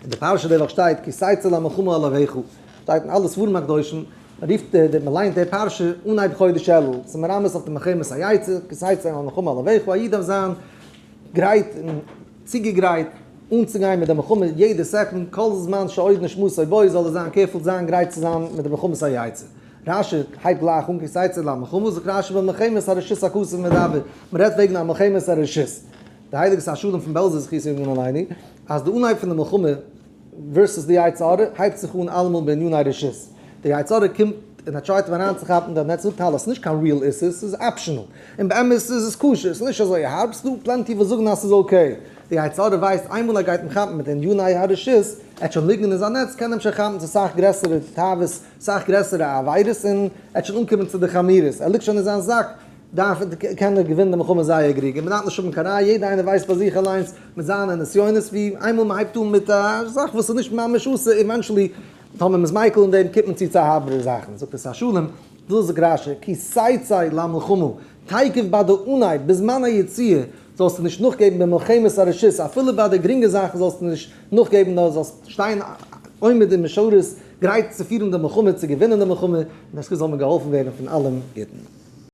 אין די פרשה די וואך שטייט כי תצא למלחמה על אויביך, שטייט אין אלע ספרים הקדושים, מען רופט די מען ליינט די פרשה אנהייב חודש אלול, ס'איז מרמז אויף די מלחמת היצר, כי תצא למלחמה על אויביך, א איד דארף זיין גרייט און צוגעגרייט אנצוגיין מיט די מלחמה יעדע סעקונד, כל זמן שעוד נשמתו בו זאל ער זיין careful זיין גרייט צו זיין מיט די מלחמת היצר. רשי הייבט גלייך אן כי תצא למלחמה, זאגט רשי במלחמת הרשות הכתוב מדבר, מען רעדט וועגן א מלחמת הרשות. די הייליגע שר שלום פון בעלזא זכותו יגן עלינו, אז די אנהייב פון די מלחמה versus די יצר הרע הייבט זיך אן אלעמאל בעניני רשות. די יצר הרע קומט און ער try ט אים אריינצוכאפן די נעץ, זאגט האלא ס'איז נישט קיין real איסור, ס'איז optional, און באמת איז עס כשר, ס'איז נישט אזוי הארב, ס'איז דא plenty וואס זאגן אז ס'איז okay. די יצר הרע ווייסט איינמאל ער גייט אים כאפן מיט עניני הרשות, ער וועט שוין ליגן אין זיין נעץ, קען אים שוין כאפן צו סאך גרעסערע תאוות, סאך גרעסערע עבירות, און ער וועט שוין אנקומען צו די חמירות, ער ליגט שוין אין זיין זאק, דארף קען ער געווינען די מלחמה זייער גרינג, און מ'דארף נישט האבן קיין ראיה, יעדער איינער ווייסט ביי זיך אליינס מיט זיינע נסיונות, ווי איינמאל מ'הייבט אן מיט א זאך וואס איז נישט ממש אסור, eventually טאמער מ'איז מיקל אין דעם קומט מען צו צו הארבערע זאכן, זאגט עס שר שלום, דאס זאגט רשי, כי תצא למלחמה, תיכף ביי די אנהייב, בזמן היציאה, זאלסטו נישט נאכגעבן במלחמת הרשות, אפילו ביי די גרינגע זאכן זאלסטו נישט נאכגעבן, נאר זאלסט שטיין עומד און משרת, גרייט צו פירן די מלחמה, צו געווינען די מלחמה, און דאס זאל מען געהאלפן ווערן פון אלעם גוטן.